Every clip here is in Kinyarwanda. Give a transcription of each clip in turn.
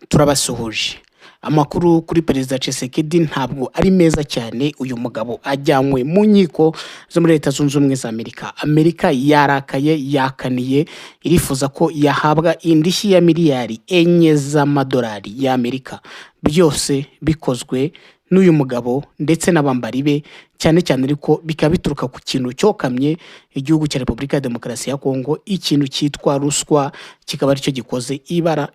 Turabasuhuje. Amakuru kuri Perezida Tshisekedi ntabwo ari meza cyane. Uyu mugabo ajyanywe mu nkiko zo muri Leta Zunze Ubumwe za Amerika. Amerika yarakaye, yakaniye, irifuza ko yahabwa indishyi ya miliyari 4 z'amadolari y'Amerika. Byose bikozwe n'uyu mugabo ndetse n'abambari be cyane cyane, ariko bikaba bituruka ku kintu cyokamye igihugu cya Repubulika ya Demokarasi ya Kongo, ikintu cyitwa ruswa, kikaba aricyo gikoze ibara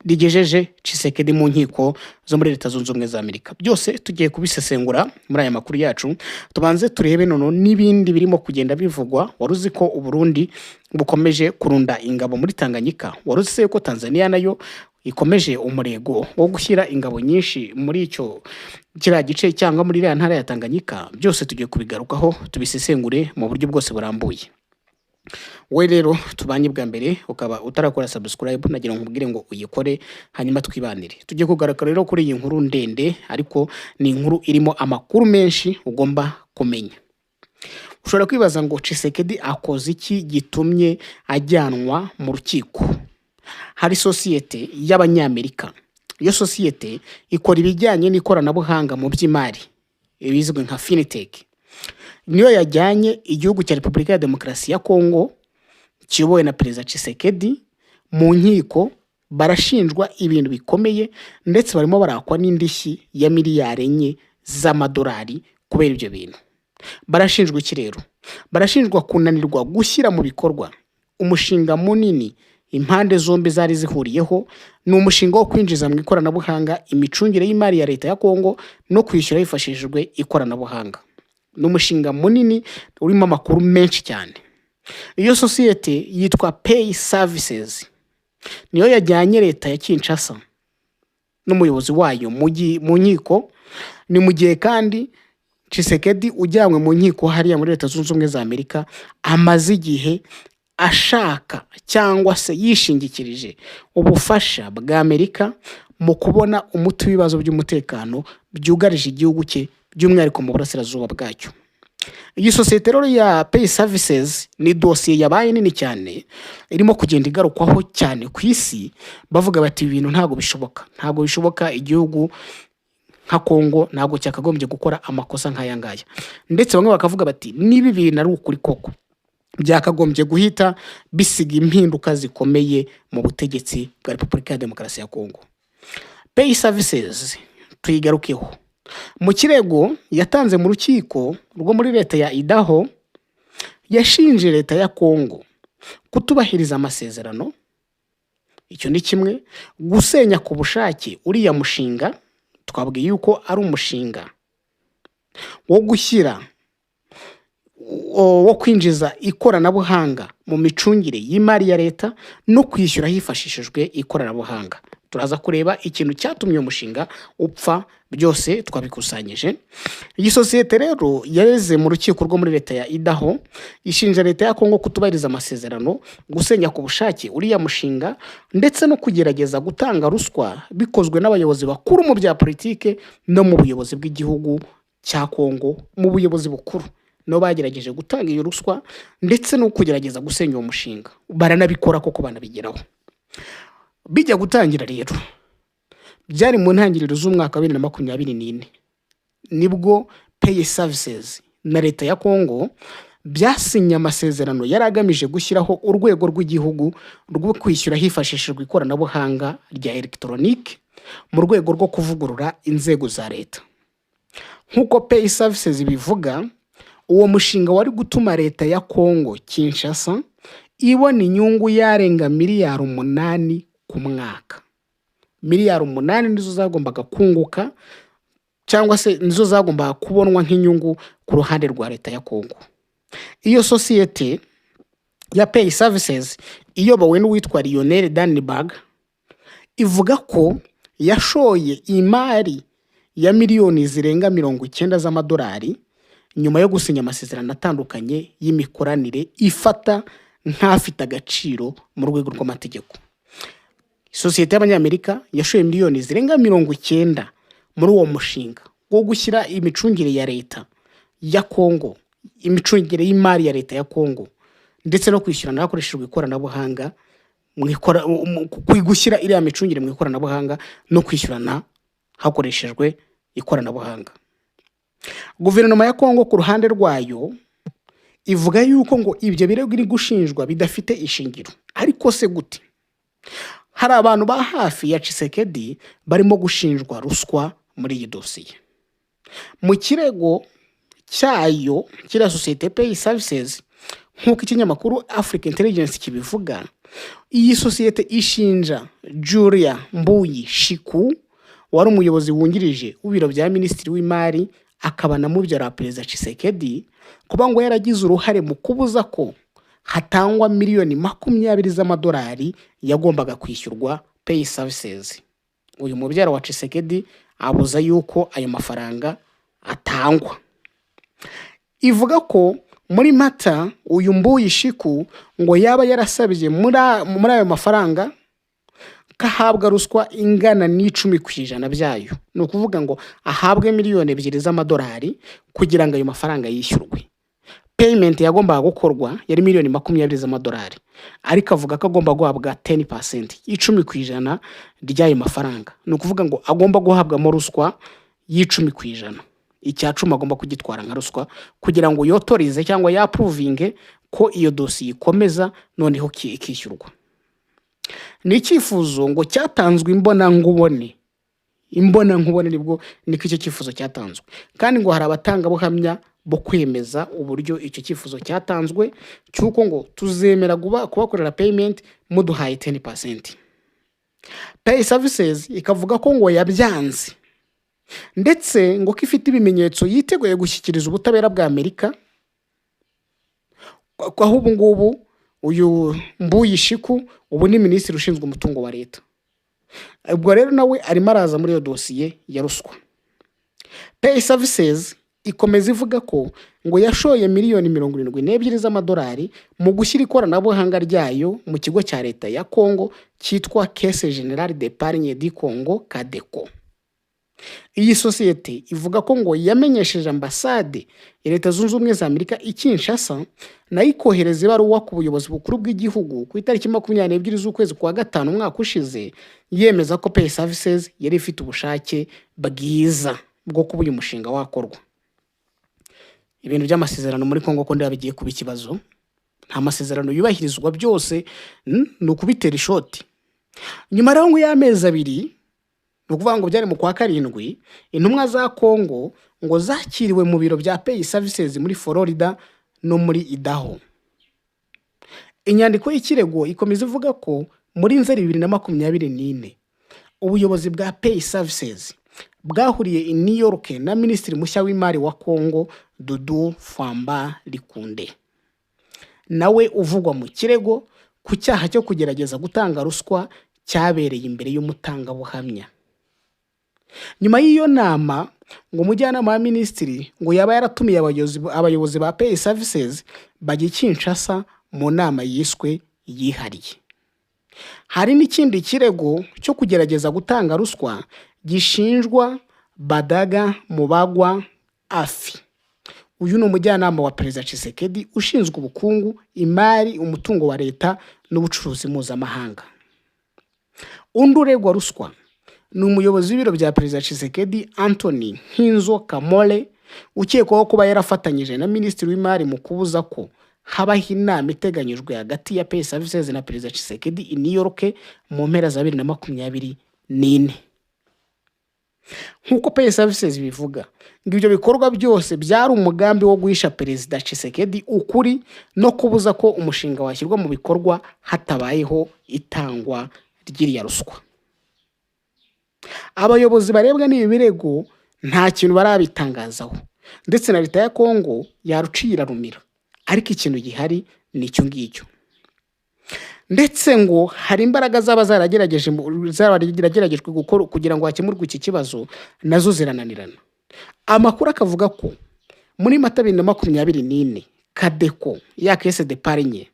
rigejeje Tshisekedi mu nkiko zo muri Leta Zunze Ubumwe za Amerika. Byose tugiye kubisesengura muri aya makuru yacu. Tubanze turebe noneho n'ibindi birimo kugenda bivugwa. Wari uzi ko Uburundi bukomeje kurunda ingabo muri Tanganyika? Wari uzi se ko Tanzania nayo ikomeje umurego wo gushyira ingabo nyinshi muri icyo kiriya gice cyangwa muri iriya ntara ya Tanganyika? Byose tugiye kubigarukaho, tubisesengure mu buryo bwose burambuye. Wowe rero tubanye bwa mbere ukaba utarakora subscribe, nagira ngo nkubwire ngo uyikore, hanyuma twibanire. Tugiye kugaruka rero kuri iyi nkuru ndende, ariko ni inkuru irimo amakuru menshi ugomba kumenya. Ushobora kwibaza ngo Tshisekedi akoze iki gitumye ajyanwa mu rukiko? Hari sosiyete y'Abanyamerika. Iyo sosiyete ikora ibijyanye n'ikoranabuhanga mu by'imari, ibizwi nka fintech. Niyo yajyanye igihugu cya Repubulika ya Demokarasi ya Kongo kiyobowe na Perezida Tshisekedi mu nkiko. Barashinjwa ibintu bikomeye, ndetse barimo barakwa n'indishyi ya miliyari 4 z'amadolari kubera ibyo bintu. Barashinjwa iki rero? Barashinjwa kunanirwa gushyira mu bikorwa umushinga munini impande zombi zari zihuriyeho. Ni umushinga wo kwinjiza mu ikoranabuhanga imicungire y'imari ya leta ya Kongo no kwishyura hifashishijwe ikoranabuhanga. Ni umushinga munini urimo amakuru menshi cyane. Iyo sosiyete yitwa Pay Services, niyo yajyanye leta ya Kinshasa n'umuyobozi wayo mu nkiko. Ni mu gihe kandi Tshisekedi ujyanywe mu nkiko hariya muri Leta Zunze Ubumwe za Amerika amaze igihe ashaka cyangwa se yishingikirije ubufasha bwa Amerika mu kubona umuti w'ibibazo by'umutekano byugarije igihugu cye, by'umwihariko mu burasirazuba bwacyo. Iyi sosiyete rero ya Pay Services ni dosiye yabaye nini cyane, irimo kugenda igarukwaho cyane ku isi. Bavuga bati: "Ibi bintu ntabwo bishoboka, ntabwo bishoboka. Igihugu nka Kongo ntabwo cyakagombye gukora amakosa nk'aya ngaya." Ndetse bamwe bakavuga bati: "Niba ibintu ari ukuri koko, byakagombye guhita bisiga impinduka zikomeye mu butegetsi bwa Repubulika ya Demokarasi ya Kongo." Pay Services tuyigarukeho. Mu kirego yatanze mu rukiko rwo muri leta ya Idaho, yashinje leta ya Kongo kutubahiriza amasezerano. Icyo ni kimwe. Gusenya ku bushake uriya mushinga, twabwiye yuko ari umushinga wo gushyira wo kwinjiza ikoranabuhanga mu micungire y'imari ya leta no kwishyura hifashishijwe ikoranabuhanga. Turaza kureba ikintu cyatumye uyu mushinga upfa, byose twabikusanyije. Iyi sosiyete rero yareze mu rukiko rwo muri leta ya Idaho, ishinja leta ya Kongo kutubahiriza amasezerano, gusenya ku bushake uriya mushinga, ndetse no kugerageza gutanga ruswa bikozwe n'abayobozi bakuru mu bya politike no mu buyobozi bw'igihugu cya Kongo. Mu buyobozi bukuru nabo bagerageje gutanga iyo ruswa ndetse no kugerageza gusenya uwo mushinga, baranabikora koko, banabigeraho. Bijya gutangira rero byari mu ntangiriro z'umwaka wa 2024, nibwo Pay Services na leta ya Kongo byasinye amasezerano yari agamije gushyiraho urwego rw'igihugu rwo kwishyura hifashishijwe ikoranabuhanga rya elegitoronike mu rwego rwo kuvugurura inzego za leta. Nk'uko Pay Services bivuga, uwo mushinga wari gutuma leta ya Kongo Kinshasa ibona inyungu yarenga miliyari 8 ku mwaka. Miliyari 8 nizo zagombaga kunguka cyangwa se nizo zagombaga kubonwa nk'inyungu ku ruhande rwa leta ya Kongo. Iyo sosiyete ya Pay Services iyobowe n'uwitwa Lionel Danenberg ivuga ko yashoye imari ya miliyoni zirenga 90 z'amadolari nyuma yo gusinya amasezerano atandukanye y'imikoranire ifata nk'afite agaciro mu rwego rw'amategeko. Sosiyete y'Abanyamerika yashoye miliyoni zirenga 90 muri uwo mushinga wo gushyira imicungire ya leta ya Kongo, imicungire y'imari ya leta ya Kongo, ndetse no kwishyurana hakoreshejwe ikoranabuhanga. mu gushyira iriya micungire mu ikoranabuhanga no kwishyurana hakoreshejwe ikoranabuhanga. Guverinoma ya Kongo ku ruhande rwayo ivuga yuko ngo ibyo birego iri gushinjwa bidafite ishingiro. Ariko se gute hari abantu ba hafi ya Tshisekedi barimo gushinjwa ruswa muri iyi dosiye? Mu kirego cyayo kiriya sosiyete Pay Services, nk'uko ikinyamakuru Africa Intelligence kibivuga, iyi sosiyete ishinja Julia Mbuyi Shiku, wari umuyobozi wungirije w'ibiro bya minisitiri w'imari akaba na mubyara wa Perezida Tshisekedi, kuba ngo yaragize uruhare mu kubuza ko hatangwa miliyoni 20 z'amadolari yagombaga kwishyurwa Pay Services. Uyu mubyara wa Tshisekedi abuza yuko ayo mafaranga atangwa. Ivuga ko muri Mata uyu Mbuyi Shiku ngo yaba yarasabye muri ayo mafaranga ko ahabwa ruswa ingana n'10% byayo, ni ukuvuga ngo ahabwe miliyoni 2 z'amadolari kugira ngo ayo mafaranga yishyurwe. Payment yagombaga gukorwa yari miliyoni 20 z'amadolari, ariko avuga ko agomba guhabwa 10%, 10% ry'ayo mafaranga, ni ukuvuga ngo agomba guhabwamo ruswa y'10%, icya cumi agomba kugitwara nka ruswa kugira ngo yotorize cyangwa yaapprovinge ko iyo dosiye ikomeza noneho ikishyurwa. Ni icyifuzo ngo cyatanzwe imbonankubone, imbonankubone nibwo niko icyo cyifuzo cyatanzwe, kandi ngo hari abatangabuhamya bo kwemeza uburyo icyo cyifuzo cyatanzwe cy'uko ngo tuzemera kubakorera payment muduhaye 10%. Pay Services ikavuga ko ngo yabyanze, ndetse ngo ko ifite ibimenyetso yiteguye gushyikiriza ubutabera bwa Amerika, aho ubu ngubu uyu Mbuyi Shiku ubu ni minisitiri ushinzwe umutungo wa leta. Ubwo rero nawe arimo araza muri iyo dosiye ya ruswa. Pay Services ikomeza ivuga ko ngo yashoye miliyoni 72 z'amadolari mu gushyira ikoranabuhanga ryayo mu kigo cya leta ya Congo cyitwa Caisse Générale d'Épargne du Congo, CADECO. Iyi sosiyete ivuga ko ngo yamenyesheje ambasade ya Leta Zunze Ubumwe za Amerika i Kinshasa, nayo ikohereza ibaruwa ku buyobozi bukuru bw'igihugu ku itariki 22 z'ukwezi kwa gatanu umwaka ushize, yemeza ko Pay Services yari ifite ubushake bwiza bwo kuba uyu mushinga wakorwa. Ibintu by'amasezerano muri Congo ko ndeba bigiye kuba ikibazo, nta masezerano yubahirizwa, byose ni ukubitera ishoti. Nyuma rero ngo y'amezi 2, ni ukuvuga ngo byari mu kwa karindwi, intumwa za Congo ngo zakiriwe mu biro bya Pay Services muri Florida no muri Idaho. Inyandiko y'ikirego ikomeza ivuga ko muri Nzeri 2024 ubuyobozi bwa Pay Services bwahuriye i New York na minisitiri mushya w'imari wa Congo, Doudou Fwamba Likunde, nawe uvugwa mu kirego ku cyaha cyo kugerageza gutanga ruswa cyabereye imbere y'umutangabuhamya. Nyuma y'iyo nama ngo umujyanama wa minisitiri ngo yaba yaratumiye abayobozi ba Pay Services bajya i Kinshasa mu nama yiswe yihariye. Hari n'ikindi kirego cyo kugerageza gutanga ruswa gishinjwa Badaga Mubagwa Afi. Uyu ni umujyanama wa Perezida Tshisekedi ushinzwe ubukungu, imari, umutungo wa leta n'ubucuruzi mpuzamahanga. Undi uregwa ruswa ni umuyobozi w'ibiro bya Perezida Tshisekedi, Anthony Nkinzo Kamole, ukekwaho kuba yarafatanyije na minisitiri w'imari mu kubuza ko habaho inama iteganyijwe hagati ya Pay Services na Perezida Tshisekedi i New York mu mpera za 2024. Nk'uko Pay Services bivuga, ngo ibyo bikorwa byose byari umugambi wo guhisha Perezida Tshisekedi ukuri no kubuza ko umushinga washyirwa mu bikorwa hatabayeho itangwa ry'iriya ruswa. Abayobozi barebwa n'ibi birego nta kintu barabitangazaho, ndetse na leta ya Kongo yaruciye irarumira, ariko ikintu gihari ni icyo ngicyo. Ndetse ngo hari imbaraga zaba zaragerageje zarageragejwe gukora kugira ngo hakemurwe iki kibazo, nazo zirananirana. Amakuru akavuga ko muri Mata 2024 CADECO ya Caisse d'Épargne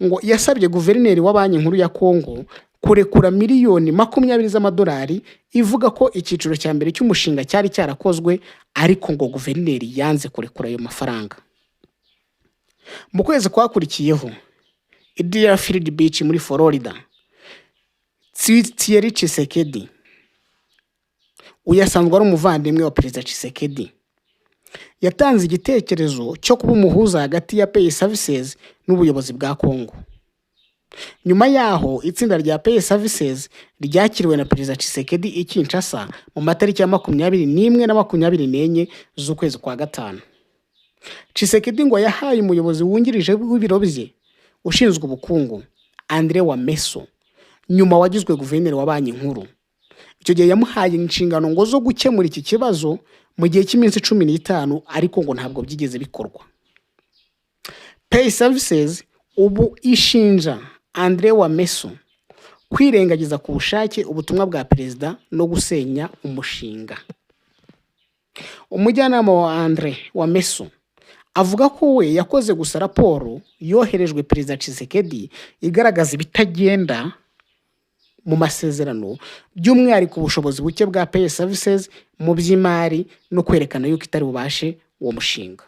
ngo yasabye guverineri wa Banki Nkuru ya Kongo kurekura miliyoni 20 z'amadolari, ivuga ko icyiciro cya mbere cy'umushinga cyari cyarakozwe, ariko ngo guverineri yanze kurekura ayo mafaranga. Mu kwezi kwakurikiyeho I Deerfield Beach muri Florida, Thierry Tshisekedi, uyu asanzwe ari umuvandimwe wa Perezida Tshisekedi, yatanze igitekerezo cyo kuba umuhuza hagati ya Pay Services n'ubuyobozi bwa Congo. Nyuma yaho, itsinda rya Pay Services ryakiriwe na Perezida Tshisekedi i Kinshasa mu matariki ya 21 na 24 z'ukwezi kwa gatanu. Tshisekedi ngo yahaye umuyobozi wungirije w'ibiro bye ushinzwe ubukungu, Andre Wameso, nyuma wagizwe guverineri wa Banki Nkuru, icyo gihe yamuhaye inshingano ngo zo gukemura iki kibazo mu gihe cy'iminsi 15, ariko ngo ntabwo byigeze bikorwa. Pay Services ubu ishinja Andre Wameso kwirengagiza ku bushake ubutumwa bwa perezida no gusenya umushinga. Umujyanama wa Andre Wameso avuga ko we yakoze gusa raporo yoherejwe Perezida Tshisekedi igaragaza ibitagenda mu masezerano, by'umwihariko ubushobozi buke bwa Pay Services mu by'imari no kwerekana yuko itari bubashe uwo mushinga.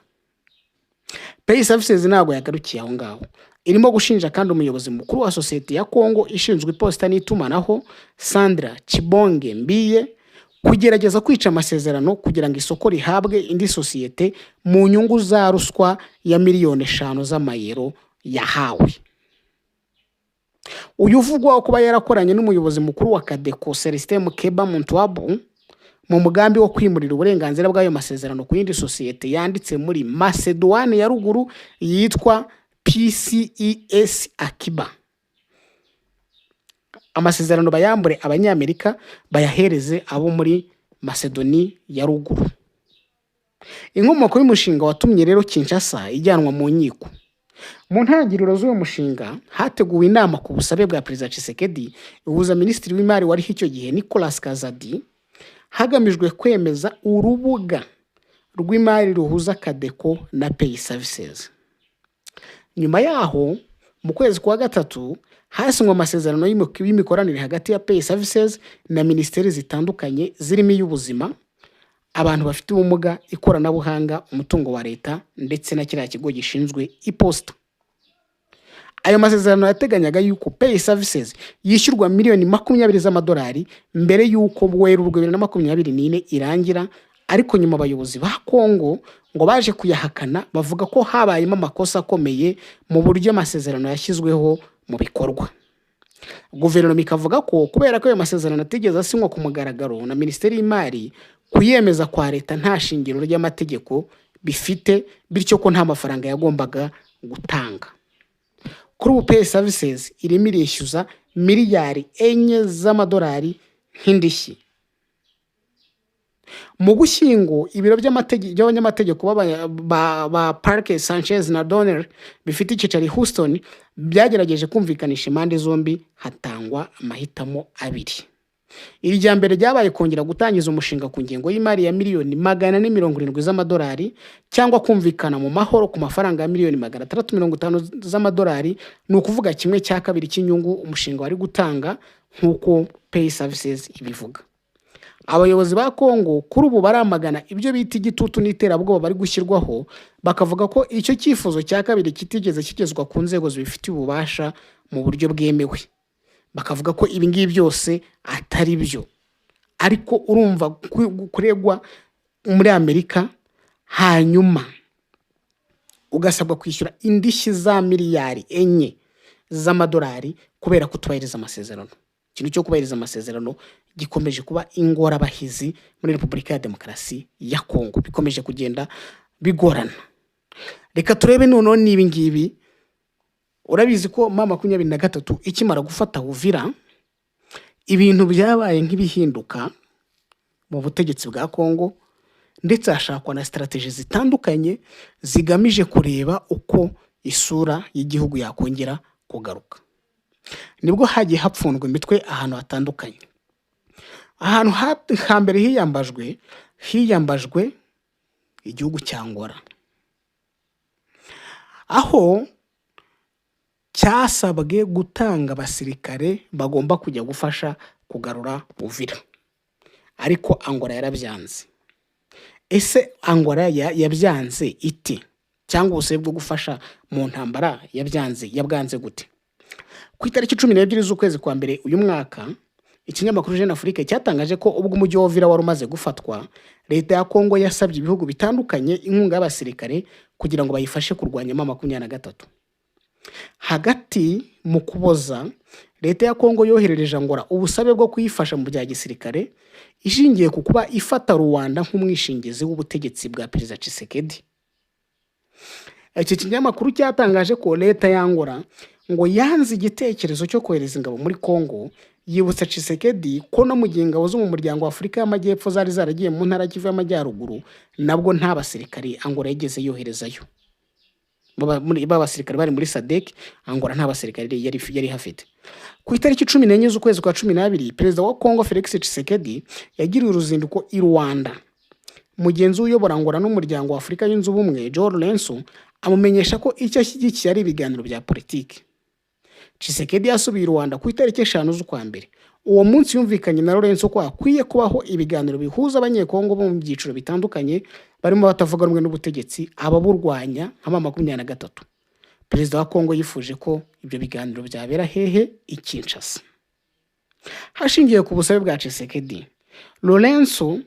Pay Services ntabwo yagarukiye aho ngaho, irimo gushinja kandi umuyobozi mukuru wa sosiyete ya Congo ishinzwe iposita n'itumanaho, Sandra Chibonge Mbiye, kugerageza kwica amasezerano kugira ngo isoko rihabwe indi sosiyete mu nyungu za ruswa ya miliyoni 5 z'amayero yahawe. Uyu uvugwaho kuba yarakoranye n'umuyobozi mukuru wa Cadeco, Celestin Mukeba Muntwabu, mu mugambi wo kwimurira uburenganzira bw'ayo masezerano ku yindi sosiyete yanditse muri Macedoine ya Ruguru yitwa PCES Akiba. Amasezerano bayambure Abanyamerika, bayahereze abo muri Macedoni ya Ruguru. Inkomoko y'umushinga watumye rero Kinshasa ijyanwa mu nkiko: mu ntangiriro z'uwo mushinga hateguwe inama ku busabe bwa Perezida Tshisekedi, ihuza minisitiri w'imari wariho icyo gihe, Nicolas Kazadi, hagamijwe kwemeza urubuga rw'imari ruhuza Cadeco na Pay Services. Nyuma yaho, mu kwezi kwa gatatu, hasinywe amasezerano y'imikoranire hagati ya Pay Services na minisiteri zitandukanye, zirimo iy'ubuzima, abantu bafite ubumuga, ikoranabuhanga, umutungo wa leta ndetse na kiriya kigo gishinzwe iposita. Ayo masezerano yateganyaga yuko Pay Services yishyurwa miliyoni 20 z'amadolari mbere y'uko Werurwe 2024 irangira, ariko nyuma abayobozi ba Kongo ngo baje kuyahakana, bavuga ko habayemo amakosa akomeye mu buryo amasezerano yashyizweho mu bikorwa. Guverinoma ikavuga ko kubera ko ayo masezerano atigeze asinywa ku mugaragaro na minisiteri y'imari, kuyemeza kwa leta nta shingiro ry'amategeko bifite, bityo ko nta mafaranga yagombaga gutanga. Kuri ubu Pay Services irimo irishyuza miliyari 4 z'amadolari nk'indishyi. Mu Gushyingo, ibiro by'abanyamategeko ba Parker Sanchez na Donnelly bifite icyicaro i Houston byagerageje kumvikanisha impande zombi, hatangwa amahitamo abiri. Irya mbere ryabaye kongera gutangiza umushinga ku ngengo y'imari ya miliyoni 470 z'amadolari, cyangwa kumvikana mu mahoro ku mafaranga ya miliyoni 650 z'amadolari, ni ukuvuga kimwe cya kabiri cy'inyungu umushinga wari gutanga, nk'uko Pay Services ibivuga. Abayobozi ba Kongo kuri ubu baramagana ibyo bita igitutu n'iterabwoba bari gushyirwaho, bakavuga ko icyo cyifuzo cya kabiri kitigeze kigezwa ku nzego zibifitiye ububasha mu buryo bwemewe, bakavuga ko ibi ngibi byose atari byo. Ariko urumva, kuregwa muri Amerika, hanyuma ugasabwa kwishyura indishyi za miliyari 4 z'amadolari kubera kutubahiriza amasezerano. Ikintu cyo kubahiriza amasezerano gikomeje kuba ingorabahizi muri Repubulika ya Demokarasi ya Kongo, bikomeje kugenda bigorana. Reka turebe noneho n'ibi ngibi. Urabizi ko M23 ikimara gufata Uvira, ibintu byabaye nk'ibihinduka mu butegetsi bwa Kongo, ndetse hashakwa na strategy zitandukanye zigamije kureba uko isura y'igihugu yakongera kugaruka. Nibwo hagiye hapfundwa imitwe ahantu hatandukanye. Ahantu hambere hiyambajwe igihugu cya Angola, aho cyasabwe gutanga abasirikare bagomba kujya gufasha kugarura Uvira, ariko Angola yarabyanze. Ese Angola yabyanze ite? Cyangwa ubusabe bwo gufasha mu ntambara yabyanze, yabwanze gute? Ku itariki 12 z'ukwezi kwa mbere uyu mwaka, ikinyamakuru Jeune Afrique cyatangaje ko ubwo umujyi wa Uvira wari umaze gufatwa, leta ya Kongo yasabye ibihugu bitandukanye inkunga y'abasirikare kugira ngo bayifashe kurwanya M23. Hagati mu Kuboza, leta ya Kongo yoherereje Angola ubusabe bwo kuyifasha mu bya gisirikare, ishingiye ku kuba ifata Rwanda nk'umwishingizi w'ubutegetsi bwa Perezida Tshisekedi. Iki kinyamakuru cyatangaje ko leta ya Angola ngo yanze igitekerezo cyo kohereza ingabo muri Kongo, yibutsa Tshisekedi ko no mu gihe ingabo zo mu muryango wa Afurika y'Amajyepfo zari zaragiye mu ntara ya Kivu y'Amajyaruguru, nabwo nta basirikari Angola yigeze yoherezayo. Ba basirikare bari muri SADC, Angola nta basirikare yari hafite. Ku itariki 14 z'ukwezi kwa 12, Perezida wa Kongo Felix Tshisekedi yagiriye uruzinduko i Rwanda. Mugenzi we uyobora Angola n'umuryango wa Afurika Yunze Ubumwe, João Lourenço, amumenyesha ko icyo ashyigikiye ari ibiganiro bya politiki. Tshisekedi yasubiye i Rwanda ku itariki 5 z'ukwa mbere. Uwo munsi yumvikanye na Lourenço ko hakwiye kubaho ibiganiro bihuza Abanyekongo bo mu byiciro bitandukanye, barimo abatavuga rumwe n'ubutegetsi, ababurwanya nka M23. Perezida wa Kongo yifuje ko ibyo biganiro byabera hehe? I Kinshasa. Hashingiwe ku busabe bwa Tshisekedi, Lourenço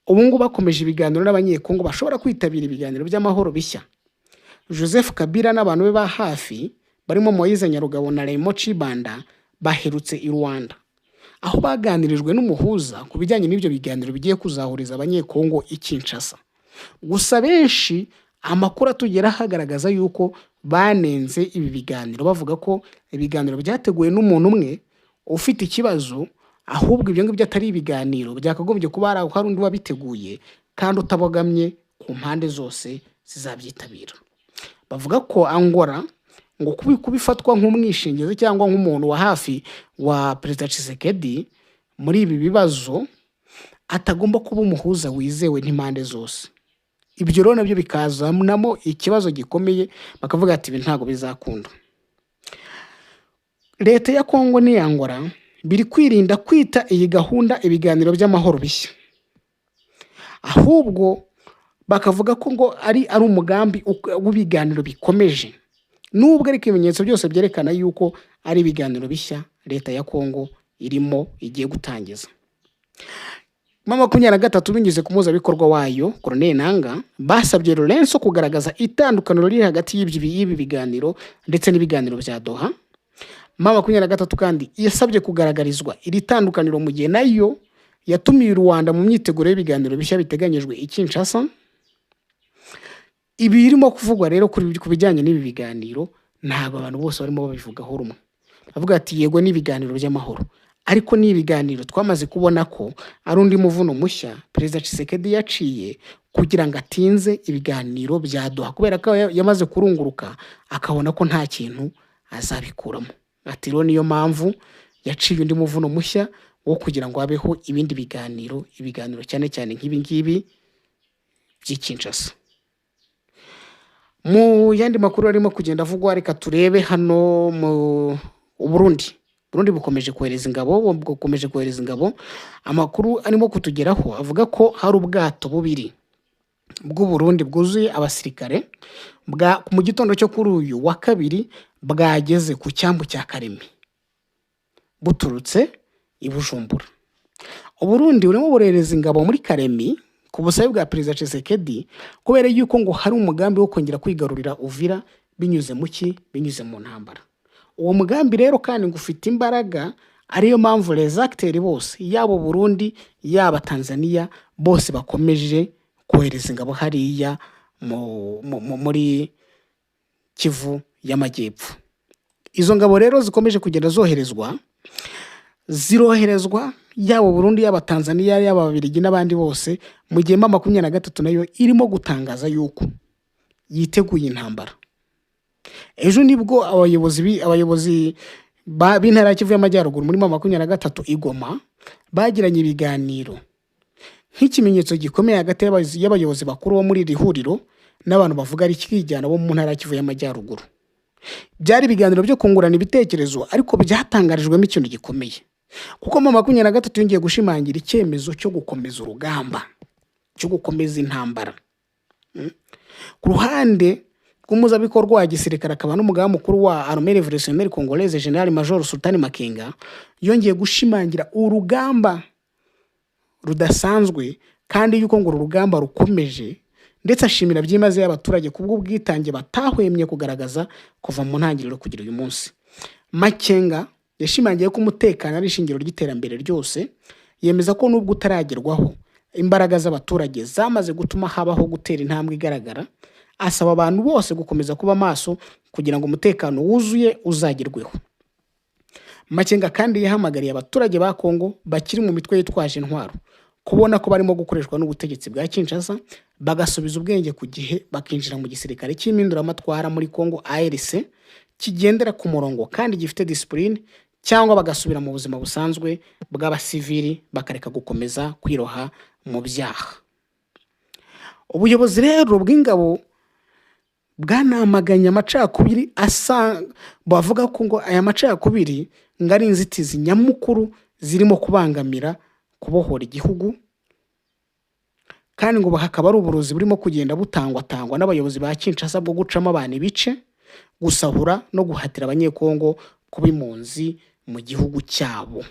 ubu ngubu akomeje ibiganiro n'Abanyekongo bashobora kwitabira ibiganiro by'amahoro bishya. Joseph Kabila n'abantu be ba hafi barimo Moise Nyarugabo na Raymond Chibanda baherutse i Rwanda, aho baganirijwe n'umuhuza ku bijyanye n'ibyo biganiro bigiye kuzahuriza Abanyekongo i Kinshasa. Gusa benshi amakuru atugeraho agaragaza yuko banenze ibi biganiro, bavuga ko ibiganiro byateguwe n'umuntu umwe ufite ikibazo, ahubwo ibyo ngibyo atari ibiganiro byakagombye kuba hari undi wabiteguye kandi utabogamye ku mpande zose zizabyitabira. Bavuga ko Angola ngo kubifatwa nk'umwishingizi cyangwa nk'umuntu wa hafi wa Perezida Tshisekedi muri ibi bibazo, atagomba kuba umuhuza wizewe n'impande zose. Ibyo rero nabyo bikazanamo ikibazo gikomeye, bakavuga ati ibi ntabwo bizakunda. Leta ya Kongo n'iya Angola biri kwirinda kwita iyi gahunda ibiganiro by'amahoro bishya, ahubwo bakavuga ko ngo ari umugambi w'ibiganiro bikomeje, nubwo ariko ibimenyetso byose byerekana yuko ari ibiganiro bishya leta ya Kongo irimo igiye gutangiza. M23 binyuze ku muhuzabikorwa wayo Corneille Nanga, basabye Lourenço kugaragaza itandukaniro riri hagati y'ibi biganiro ndetse n'ibiganiro bya Doha. M23 kandi yasabye kugaragarizwa iri tandukaniro mu gihe nayo yatumiye u Rwanda mu myiteguro y'ibiganiro bishya biteganyijwe i Kinshasa. Ibi birimo kuvugwa rero ku bijyanye n'ibi biganiro, ntabwo abantu bose barimo babivugaho rumwe. Bavuga ati yego ni ibiganiro by'amahoro, ariko ni ibiganiro twamaze kubona ko ari undi muvuno mushya Perezida Tshisekedi yaciye kugira ngo atinze ibiganiro bya Doha, kubera ko yamaze kurunguruka akabona ko nta kintu azabikuramo. Ati rero niyo mpamvu yaciye undi muvuno mushya wo kugira ngo habeho ibindi biganiro, ibiganiro cyane cyane nk'ibi ngibi by'i Kinshasa. Mu yandi makuru arimo kugenda avugwa, reka turebe hano mu Burundi. Burundi bukomeje kohereza ingabo, bukomeje kohereza ingabo. Amakuru arimo kutugeraho avuga ko hari ubwato bubiri bw'u Burundi bwuzuye abasirikare bwa mu gitondo cyo kuri uyu wa kabiri bwageze ku cyambu cya Karemi buturutse i Bujumbura. Uburundi burimo burohereza ingabo muri Karemi ku busabe bwa Perezida Tshisekedi, kubera yuko ngo hari umugambi wo kongera kwigarurira Uvira binyuze mu ki? Binyuze mu ntambara. Uwo mugambi rero kandi ngo ufite imbaraga, ariyo mpamvu les acteurs bose, yaba Burundi yaba Tanzania, bose bakomeje kohereza ingabo hariya muri Kivu y'Amajyepfo. Izo ngabo rero zikomeje kugenda zoherezwa, ziroherezwa yaba Burundi, yaba Tanzania, yaba Ababiligi n'abandi bose, mu gihe M23 nayo irimo gutangaza yuko yiteguye intambara. Ejo nibwo abayobozi b'intara ya Kivu y'Amajyaruguru muri M23 i Goma bagiranye ibiganiro nk'ikimenyetso gikomeye hagati y'abayobozi bakuru bo muri iri huriro n'abantu bavuga ari ikijyana bo mu ntara ya Kivu y'Amajyaruguru. Byari ibiganiro byo kungurana ibitekerezo, ariko byatangarijwemo ikintu gikomeye, kuko M23 yongeye gushimangira icyemezo cyo gukomeza urugamba, cyo gukomeza intambara. Ku ruhande rw'umuhuzabikorwa wa gisirikare akaba n'umugaba mukuru wa Armée Révolutionnaire Congolaise, General Major Sultani Makenga, yongeye gushimangira urugamba rudasanzwe kandi yuko ngo uru rugamba rukomeje, ndetse ashimira byimazeyo abaturage kubw'ubwitange batahwemye kugaragaza kuva mu ntangiriro kugera uyu munsi. Makenga yashimangiye ko umutekano ari ishingiro ry'iterambere ryose, yemeza ko nubwo utaragerwaho, imbaraga z'abaturage zamaze gutuma habaho gutera intambwe igaragara, asaba abantu bose gukomeza kuba maso kugira ngo umutekano wuzuye uzagerweho. Makenga kandi yahamagariye abaturage ba Kongo bakiri mu mitwe yitwaje intwaro kubona ko barimo gukoreshwa n'ubutegetsi bwa Kinshasa, bagasubiza ubwenge ku gihe, bakinjira mu gisirikare cy'impinduramatwara muri Kongo, ARC, kigendera ku murongo kandi gifite discipline, cyangwa bagasubira mu buzima busanzwe bw'abasivili, bakareka gukomeza kwiroha mu byaha. Ubuyobozi rero bw'ingabo bwanamaganye amacakubiri, asa bavuga ko ngo aya macakubiri ngo ari inzitizi nyamukuru zirimo kubangamira kubohora igihugu, kandi ngo hakaba ari uburozi burimo kugenda butangwatangwa n'abayobozi ba Kinshasa bwo gucamo abantu ibice, gusahura no guhatira Abanyekongo kuba impunzi mu gihugu cyabo.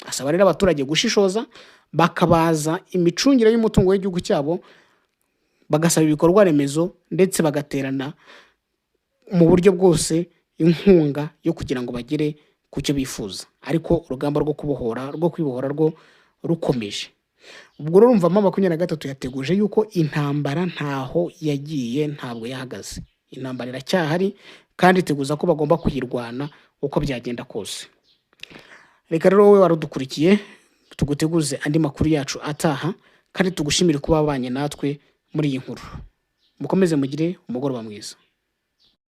Asaba rero abaturage gushishoza, bakabaza imicungire y'umutungo w'igihugu cyabo, bagasaba ibikorwa remezo, ndetse bagaterana mu buryo bwose inkunga yo kugira ngo bagere ku cyo bifuza, ariko urugamba rwo kubohora, rwo kwibohora rwo rukomeje. Ubwo rero urumva M23 yateguje yuko intambara ntaho yagiye, ntabwo yahagaze, intambara iracyahari kandi iteguza ko bagomba kuyirwana uko byagenda kose. Reka rero wowe wari udukurikiye tuguteguze andi makuru yacu ataha, kandi tugushimire kuba wabanye natwe muri iyi nkuru. Mukomeze mugire umugoroba mwiza.